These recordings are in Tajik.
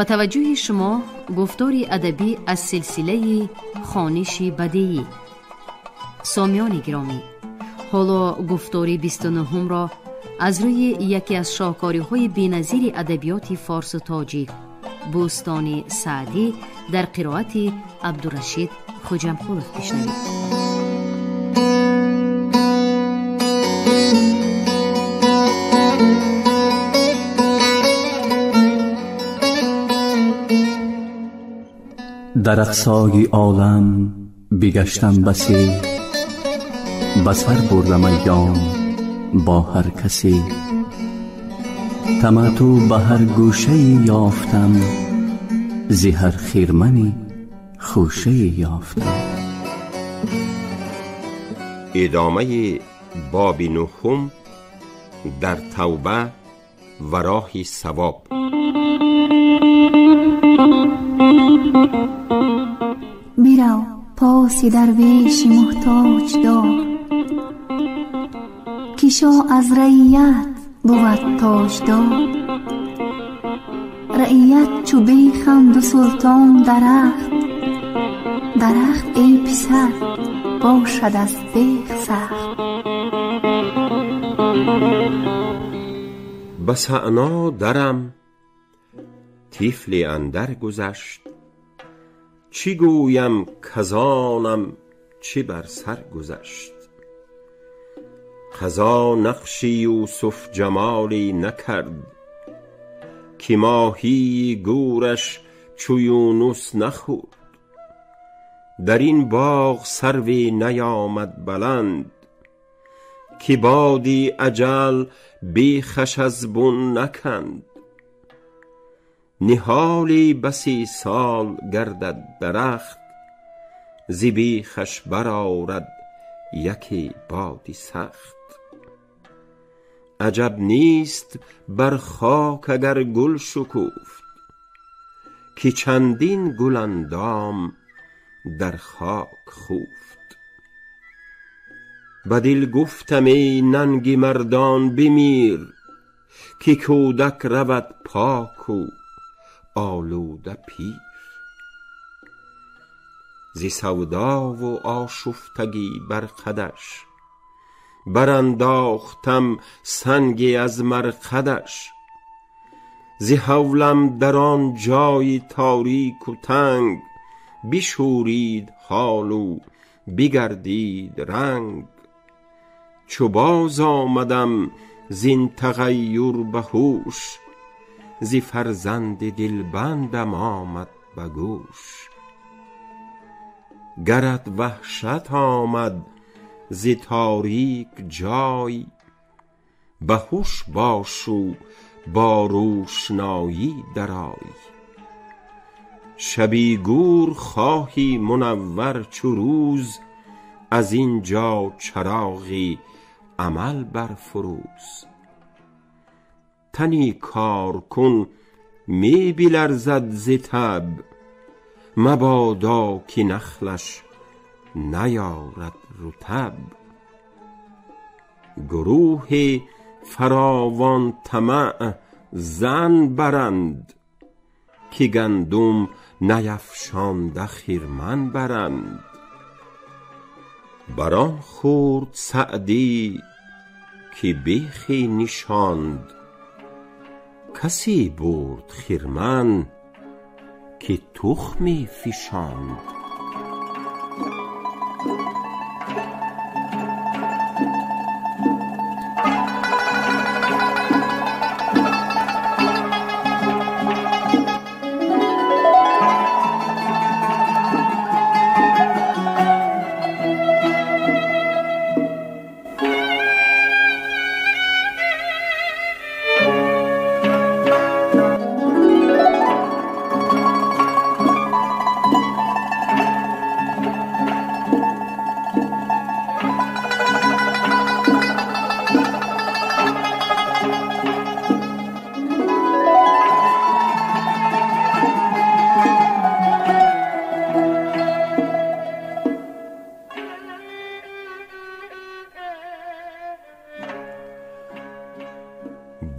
Ба таваҷҷӯҳи шумо гуфтори адабӣ аз силсилаи хониши бадеӣ. Сомиёни гиромӣ, ҳоло гуфтори 29-ро аз рӯи яке аз шоҳкориҳои беназири адабиёти форсу тоҷик Бӯстони Саъдӣ дар қироати Абдурашид Хуҷамқулов бишнавед. Дар ақсои олам бигаштам басе, ба сар бурдам айём бо ҳар касе. Таматтӯ ба ҳар гӯшае ёфтам, зи ҳар хирмани хӯшае ёфтам. Идомаи боби нуҳум дар тавба ва роҳи савоб. Бирав поси дарвеши муҳтоҷ дор, ки шоҳ аз раият бувад тоҷдор. Раият чу беханду султон дарахт, дарахт эй писар бошад аз бех сахт. Ба саъно дарам тифле андар гузашт, чӣ гӯям казонам чӣ бар сар гузашт. Қазо нақши Юсуф ҷамоле накард, ки моҳии гӯраш чу Юнус нахӯрд. Дар ин боғ сарве наёмад баланд, ки боди аҷал бехаш аз бун наканд. Ниҳоле басе сол гардад дарахт, зи бехаш барорад яке боди сахт. Аҷаб нест бар хок агар гул шукуфт, ки чандин гуландом дар хок хуфт. Ба дил гуфтам эй нанги мардон бимир, ки кӯдак равад поку олуда пир. Зи савдову ошуфтагӣ бар қадаш, барандохтам санге аз марқадаш. Зи ҳавлам дар он ҷои торику танг, бишӯрид ҳолу бигардид ранг. Чу боз омадам зин тағайюр ба ҳуш, зи фарзанди дилбандам омад ба гӯш. Гарат ваҳшат омад зи торик ҷой, ба ҳуш бошу бо рӯшноӣ дарой. Шаби гӯр хоҳӣ мунаввар чу рӯз, аз ин ҷо чароғи амал барфурӯз. Тани коркун می بلرزد ز تب، مبادا که نخلش نیارد رطب. گروه فراوان طمع زن برند، که گندم نیفشانده خرمن برند. بر آن خورد سعدی که بیخی نشاند، کسی برد خرمن که تخمی فشاند.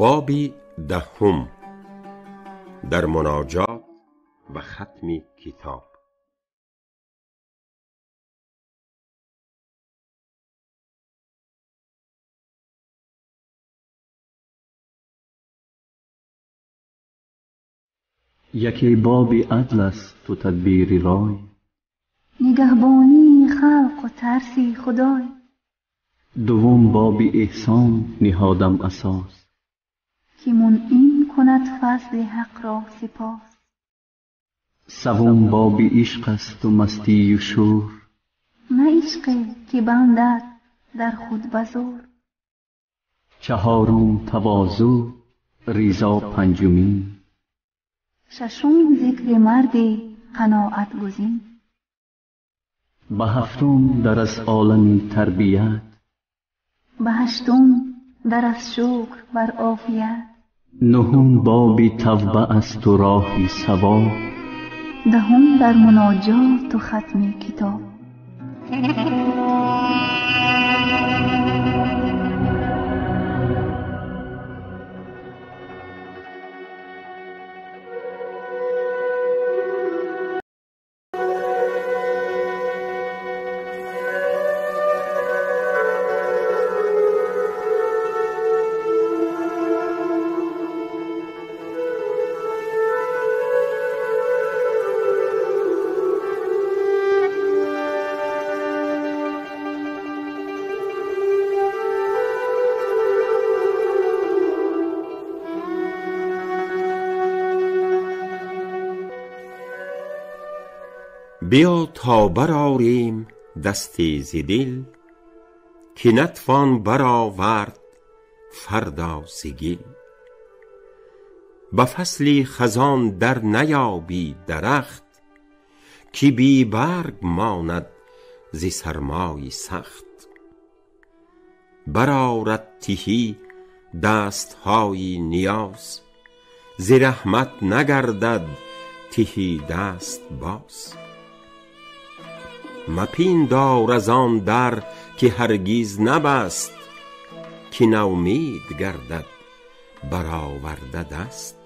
боби даҳум дар муноҷот Хатми китоб. Яке боби адл аст ту тадбири рой, нигаҳбонии халқу тарси худой. Дуввум боби эҳсон ниҳодам асос, ки мунъим кунад фазли ҳақро сипос. Севум боби ишқ аст ту мастию шӯр, на ишқе ки бандад дар худ ба зӯр. Чаҳорум тавозӯъ, ризо панҷумин, шашум зикри марди қаноатгузин. Ба ҳафтум дар аз олами тарбият, ба ҳаштум дар аз шукр бар офият. Нуҳум боби тавба аст ту роҳи савоб, даҳум дар муноҷоту хатми китоб. Бия то барорем дасти зи дил, ки натвон баровард фардо зи гил. Ба фасли хазон дар наёбӣ дарахт, ки бе барг монад зи сармои сахт. Барорад тиҳӣ дастҳои ниёз, зи раҳмат нагардад тиҳӣ даст боз. Мапиндор аз он дар ки ҳаргиз набаст, ки навмид гардад бароварда даст.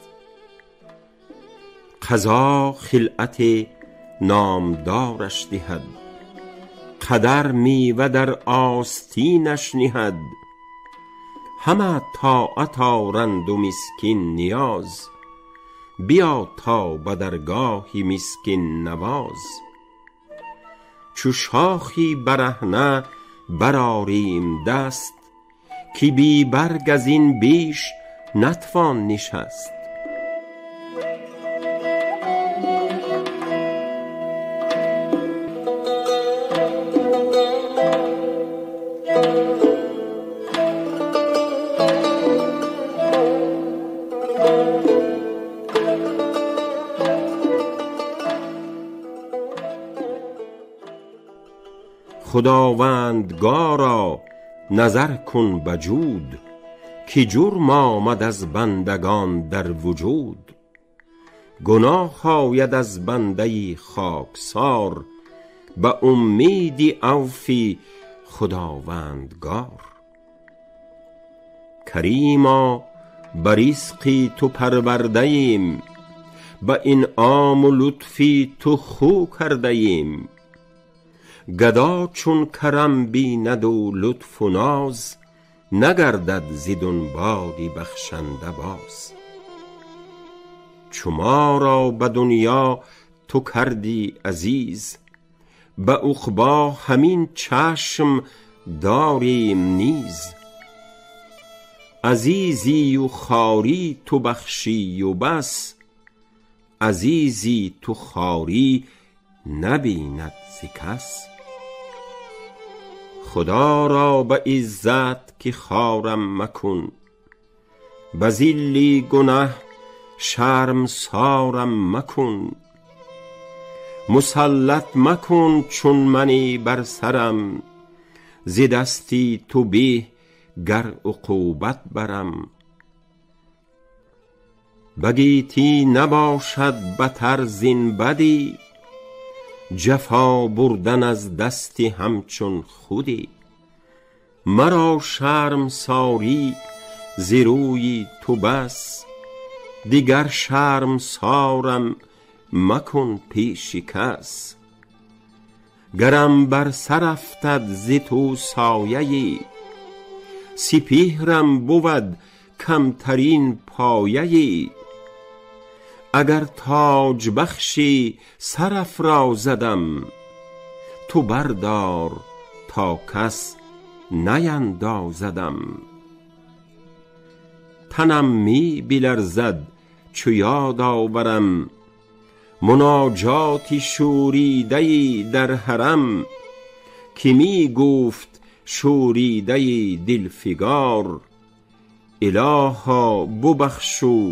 Қазо хилъати номдораш диҳад, қадар мева дар остинаш ниҳад. Ҳама тоат оранд у мискин ниёз, биё то ба даргоҳи мискин навоз. Чу шохи бараҳна барорим даст, ки бе барг аз ин беш натвон нишаст. خداوندگارا نظر کن به جود، که جرم آمد از بندگان در وجود. گناه آید از بنده خاکسار، به امید عفو خداوندگار. کریما به رزق تو پرورده ایم، به انعام و لطف تو خو کرده ایم. گدا چون کرم بیند و لطف و ناز، نگردد ز دنبال بخشنده باز. چو ما را به دنیا تو کردی عزیز، به عقبی همین چشم داریم نیز. عزیزی و خواری تو بخشی و بس، عزیزی تو خواری نبیند ز کس. خدا را به عزت که خوارم مکن، به ذل گنه شرمسارم مکن. مسلط مکن چون منی بر سرم، ز دستی تو به گر عقوبت برم. به گیتی نباشد بتر زین بدی، جفا بردن از دست همچون خودی. مرا شرمساری ز روی تو بس، دگر شرمسارم مکن پیش کس. گرم بر سر افتد ز تو سایه ای، سپهرم بود کمترین پایه ای. اگر تاج بخشی سر افرازدم، تو بردار تا کس نیندازدم. تنم می بلرزد چو یاد آورم، مناجات شوریده ای در حرم. که می گفت شوریده دلفگار، الها ببخش و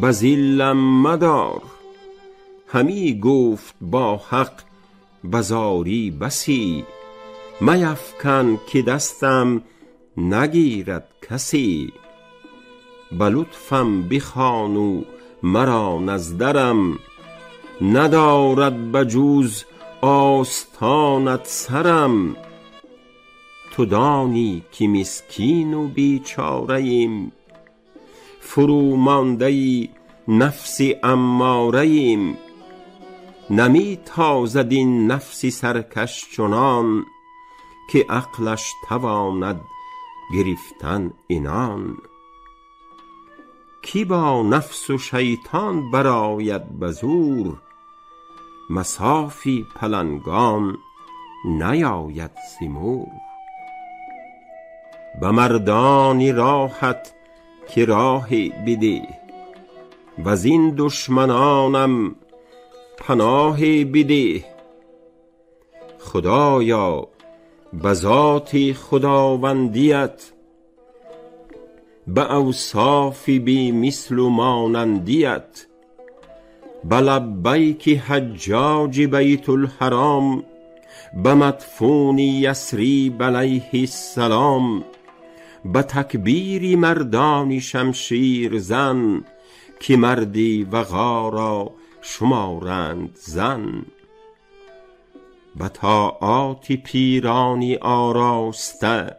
بذلم مدار. همی گفت با حق بزاری بسی، میفکن که دستم نگیرد کسی. به لطفم بخوان و مران از درم، ندارد بجز آستانت سرم. تو دانی که مسکین و بیچاره ایم، فرومانده نفس اماره ایم. نمی تازد این نفس سرکش چنان، که عقلش تواند گرفتن عنان. کی با نفس و شیطان برآید به زور، مصاف پلنگان نیاید ز مور. به مردان راهت که راهی بده، وزین دشمنانم پناهی بده. خدایا به ذات خداوندیت، به اوصاف بی مثل و مانندیت، به لبیک حجاج بیت الحرام، به مدفون یثرب علیه السلام، به تکبیر مردان شمشیر زن، که مردی وغا را شمارند زن. به طاعات پیران آراسته،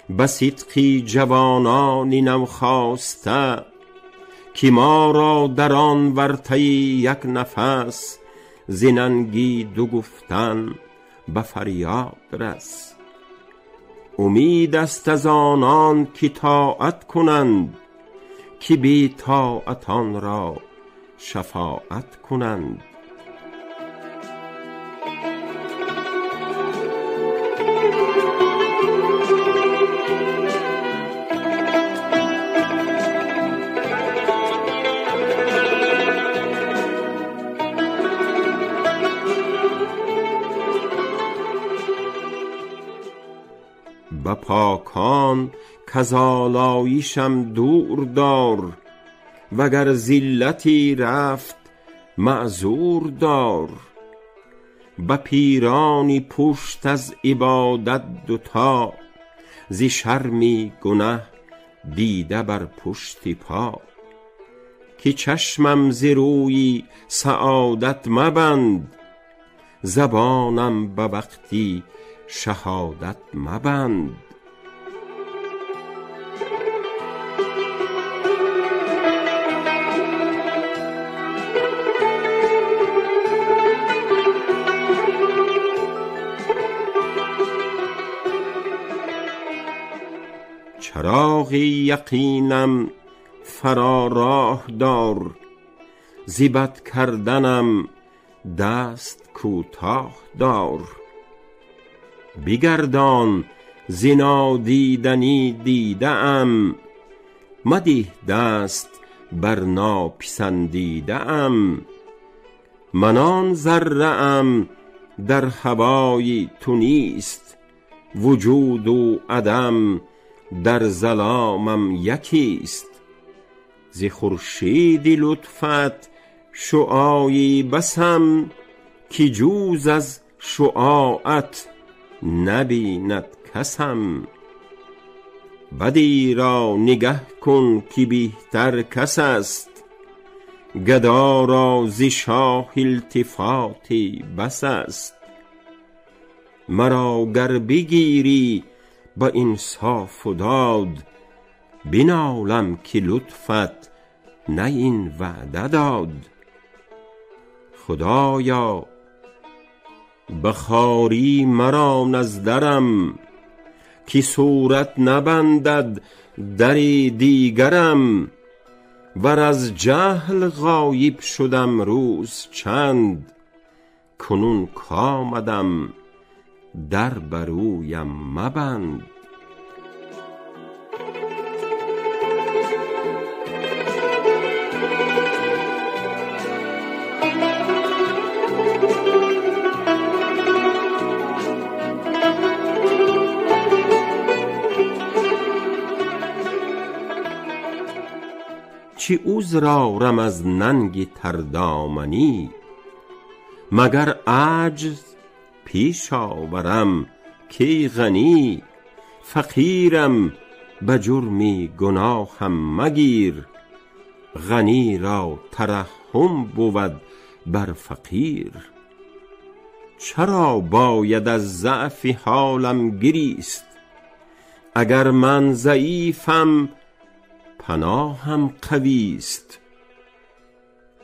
به صدق جوانان نوخاسته، که ما را در آن ورطه یک نفس، ز ننگی دو گفتن به فریاد رس. امید است از آنان که طاعت کنند، که بی طاعتان را شفاعت کنند. به پاکان کز آلایشم دور دار، وگر ذلتی رفت معذور دار. به پیران پشت از عبادت دوتا، ز شرم گنه دیده بر پشت پا. که چشمم ز روی سعادت مبند، زبانم به وقتی شهادت مبند. چراغ یقینم فرا راه دار، ز بد کردنم دست کوتاه دار. بگردان ز نادیدنی دیده ام، مده دست بر ناپسندیده ام. من آن ذره ام در هوای تو نیست، وجود و عدم در ظلامم یکیست. ز خورشید لطفت شعاعی بسم، که جز از شعاعت نبیند کسم. بدی را نگه کن که بهتر کس است، گدا را ز شاه التفات بس است. مرا گر بگیری به انصاف و داد، بنالم که لطفت نه این وعده داد. خدایا به خواری مران از درم، که صورت نبندد در دیگرم. ور از جهل غایب شدم روز چند، کنون کآمدم در برویم مبند. چه عذر آرم از ننگ تردامنی، مگر عجز پیش آورم کای غنی. فقیرم به جرمی گناهم مگیر، غنی را ترحم بود بر فقیر. چرا باید از ضعف حالم گریست، اگر من ضعیفم پناهم قویست.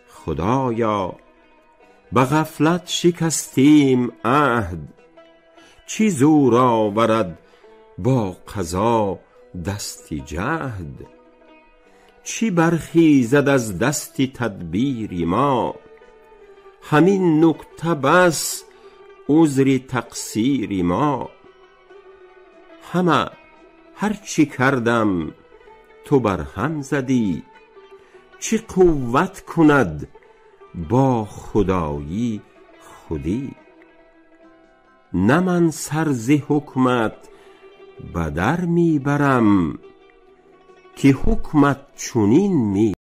خدایا به غفلت شکستیم عهد، چه زور آورد با قضا دست جهد. چه برخیزد از دست تدبیر ما، همین نکته بس عذر تقصیر ما. همه هر چه کردم تو بر هم زدی، چه قوت کند با خدایی خودی. نه من سر ز حکمت به در می برم، که حکمت چنین می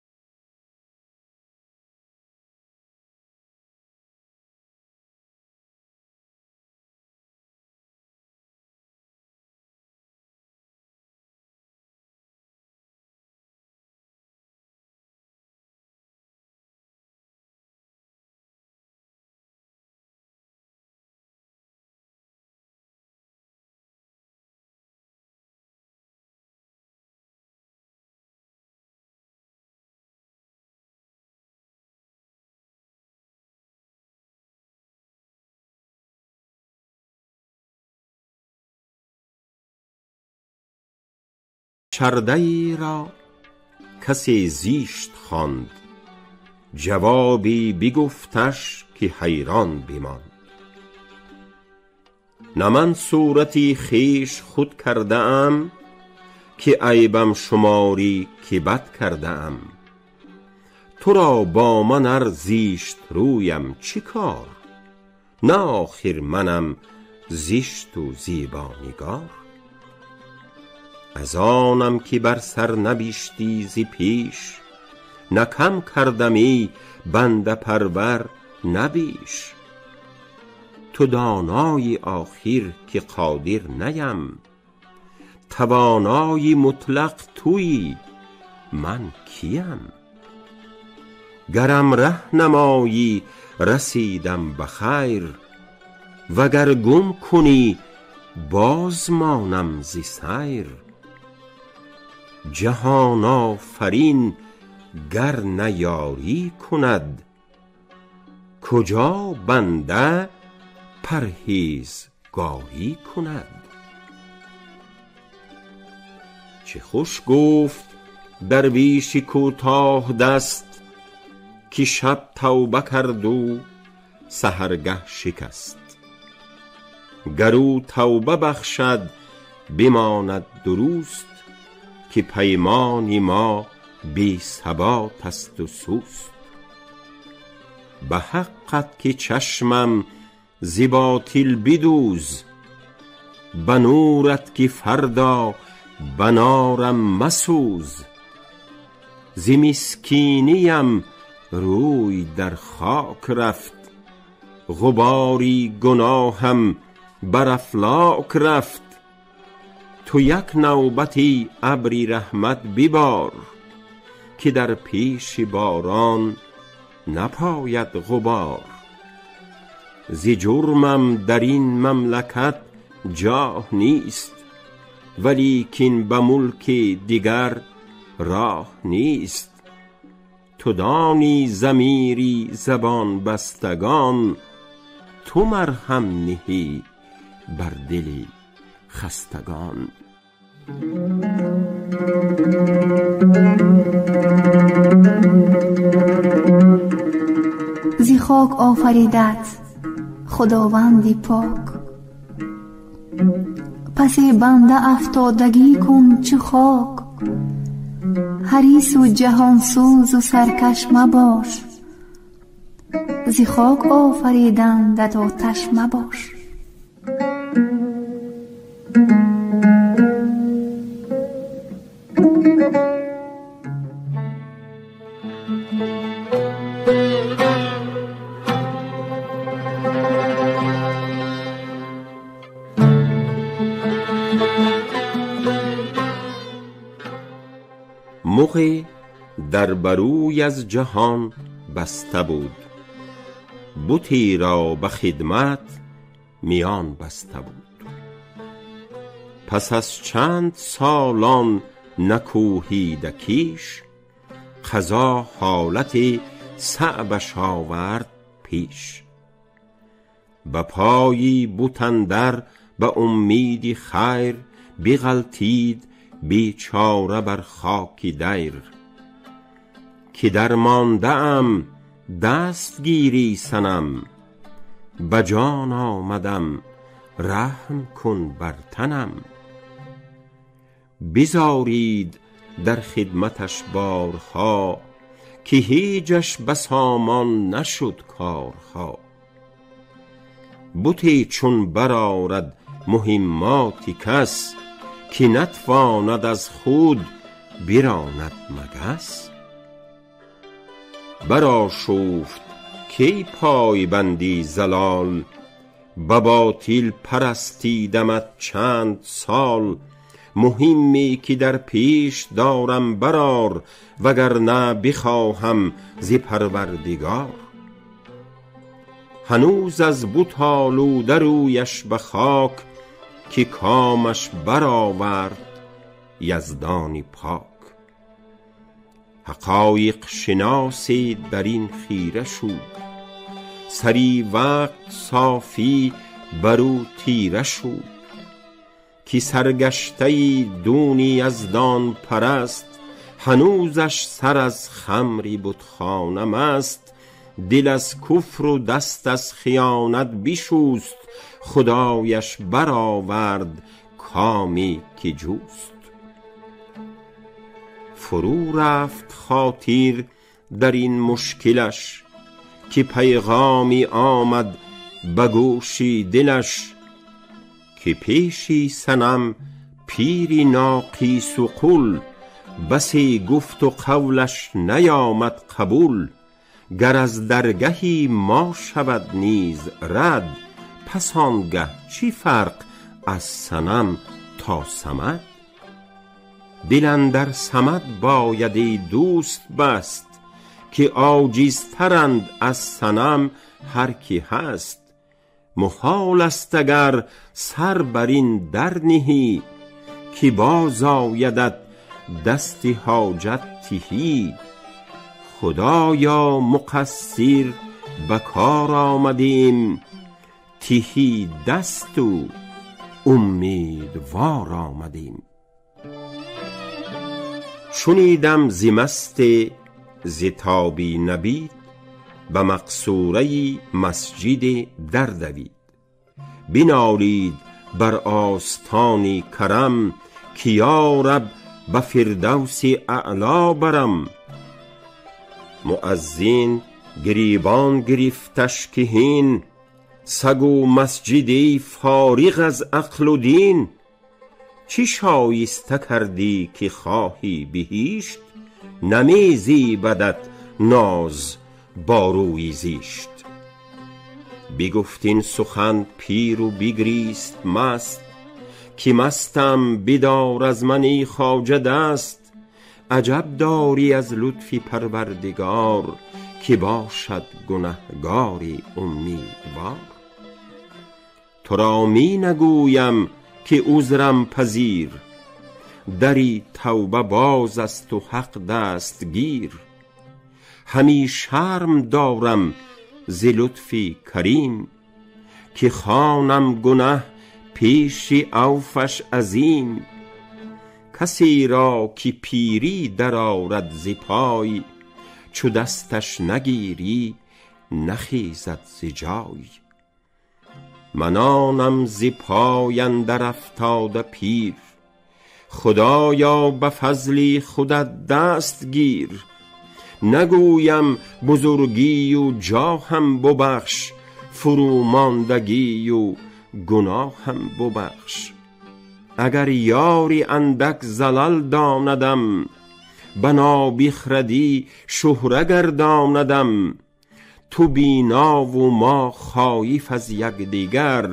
چرده ای را کسی زیشت خواند، جوابی بگفتش که حیران بماند. نه من صورتی خویش خود کرده ام، که عیبم شماری که بد کرده ام. تو را با من ار زیشت رویم چه کار، نه آخر منم زشت و زیبا نگار. از آنم که بر سر نبیشتی ز پیش، نه کم کردم ای بنده پرور نه بیش. تو دانایی آخر که قادر نیم، توانای مطلق تویی من کیم. گرم ره نمایی رسیدم به خیر، وگر گم کنی باز مانم ز سیر. جهان آفرین گر نه یاری کند، کجا بنده پرهیزگاری کند. چه خوش گفت درویش کوتاه دست، که شب توبه کرد و سحرگه شکست. گر او توبه بخشد بماند درست، که پیمان ما بی ثبات است و سست. به حقت که چشمم ز باطل بدوز، به نورت که فردا به نارم مسوز. ز مسکینیم روی در خاک رفت، غباری گناهم بر افلاک رفت. تو یک نوبتی ابری رحمت ببار، که در پیش باران نپاید غبار. ز جرمم در این مملکت جاه نیست، ولیکن به ملک دیگر راه نیست. تو دانی ضمیری زبان بستگان، تو مرهم نهی بر دل خستگان. زی خاک آفریدت خداوندی پاک، پس بنده افتادگی کن چو خاک. حریص و جهانسوز و سرکش مباش، زی خاک آفریدندت آتش مباش. مغی در بروی از جهان بسته بود، بتی را به خدمت میان بسته بود. پس از چند سالان نکوهیده کیش، قضا حالت صعبش آورد پیش. به پای بت اندر به امید خیر، بغلتید بیچاره بر خاک دیر. که درمانده ام دست گیری صنم، به جان آمدم رحم کن بر تنم. بزارید در خدمتش بارها، که هیچش به سامان نشد کارها. بتی چون برآرد مهمات کس، که نتواند از خود براند مگس. برآشفت کی پای بندی ضلال، به باطل پرستیدمت چند سال. مهمی که در پیش دارم برآر، وگرنه بخواهم ز پروردگار. هنوز از بت آلوده رویش به خاک، که کامش برآورد یزدان پاک. حقایق شناسی در این خیره شد، سری وقت صافی برو تیره شد. که سرگشته دون یزدان پرست، هنوزش سر از خمر بتخانه مست. دل از کفر و دست از خیانت بشست، خدایش برآورد کامی که جست. فرو رفت خاطر در این مشکلش، که پیغامی آمد به گوش دلش. که پیشی صنم پیری ناقیس عقول، بسی گفت و قولش نیامد قبول. گر از درگهی ما شود نیز رد، پس آنگه چی فرق از صنم تا صمد؟ دل اندر صمد باید ای دوست بست، که عاجزترند از صنم هر کی هست. محال است اگر سر بر این در نهی، که باز آیدت دست حاجت تهی. خدایا مقصر به کار آمدیم، تهی دست و امیدوار آمدیم. شنیدم ز مست ز تابی نبید، به مقصوره مسجد در دوید. بنالید بر آستان کرم، که یا رب به فردوس اعلی برم. مؤذن گریبان گرفتش که هین، سگ و مسجدی فارغ از عقل و دین. چه شایسته کردی که خواهی بهشت، نمی زیبدت ناز با روی زشت. بگفت این سخن پیر و بگریست مست، که مستم بدار از من ای خواجه دست. عجب داری از لطف پروردگار، که باشد گنهگاری امیدوار. تو را می نگویم که عذرم پذیر، دری توبه باز است و حق دستگیر. همی شرم دارم ز لطف کریم. که خوانم گنه پیش عفوش عظیم. کسی را که پیری درآرد ز پای، چو دستش نگیری نخیزد ز جای. من آنم ز پای اندر افتاده پیر، خدایا به فضل خودت دست گیر. نگویم بزرگی و جاهم ببخش، فروماندگی و گناهم ببخش. اگر یاری اندک زلل داندم، به نابخردی شهره گرداندم. تو بینا و ما خایف از یکدیگر،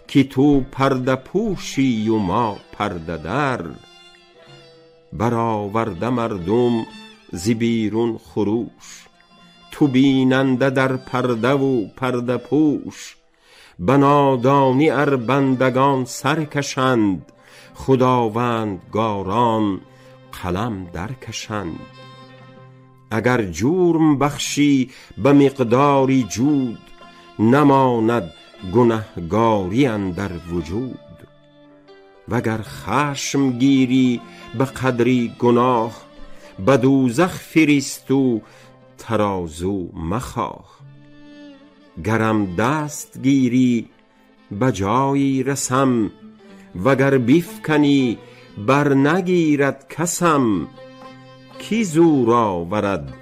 که تو پرده پوشی و ما پرده در. برآورده مردم ز بیرون خروش، تو بیننده در پرده و پرده پوش. به نادانی ار بندگان سر کشند، خداوندگاران قلم در کشند. اگر جرم بخشی به مقداری جود، نماند گنهگاری اندر وجود. وگر خشم گیری به قدری گناه، به دوزخ فرست و ترازو مخواه. گرم دست گیری به جایی رسم، وگر بیفکنی بر نگیرد کسم. کی زور آورد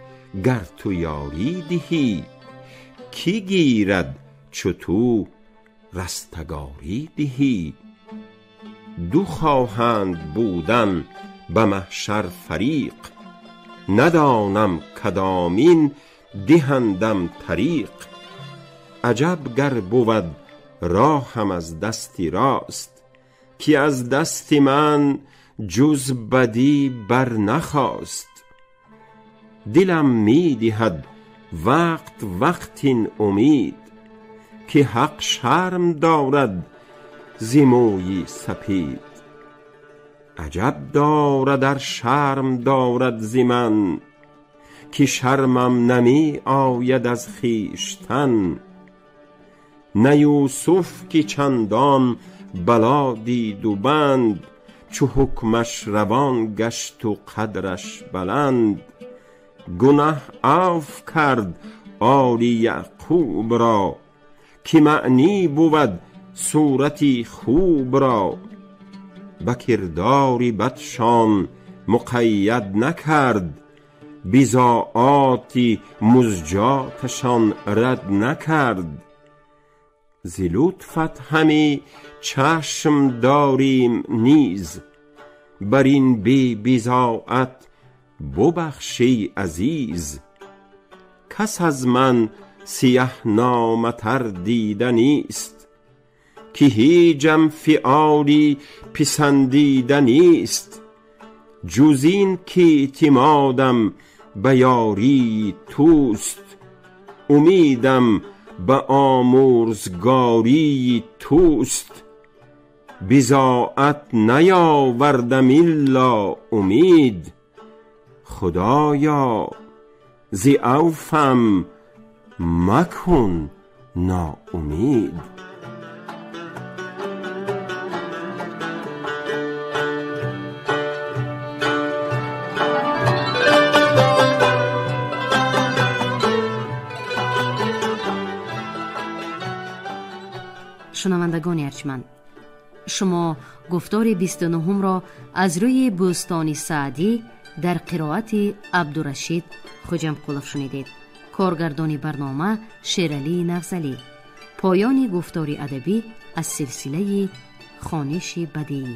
گر تو یاری دهی، کی گیرد چو تو رستگاری دهی. دو خواهند بودن به محشر فریق، ندانم کدامین دهندم طریق. عجب گر بود راهم از دست راست، که از دست من جز بدی بر نخاست. دلم می دهد وقت وقت این امید، که حق شرم دارد ز موی سپید. عجب دارد ار شرم دارد ز من، که شرمم نمی آید از خویشتن. نه یوسف که چندان بلا دید و بند، چو حکمش روان گشت و قدرش بلند. گنه عفو کرد آل یعقوب را، که معنی بود صورتی خوب را. به کردار بدشان مقید نکرد، بضاعات مزجاتشان رد نکرد. ز لطفت همی چشم داریم نیز، بر این بی بضاعت ببخش ای عزیز. کس از من سیه نامه تر دیده نیست، که هیچم فعالی پسندیده نیست. جز این که اعتمادم به یاری توست، امیدم به آمرزگاری توست. بضاعت نیاوردم الا امید، خدایا ز عفوم مکن ناامید. Шунавандагони арҷманд, шумо гуфтори 29-ро аз рӯи Бӯстони Саъдӣ дар қироати Абдурашид Хуҷамқулов шунидед. Коргардони барнома Шералии Нағзалӣ. Поёни гуфтори адабӣ аз силсилаи хониши бадеӣ.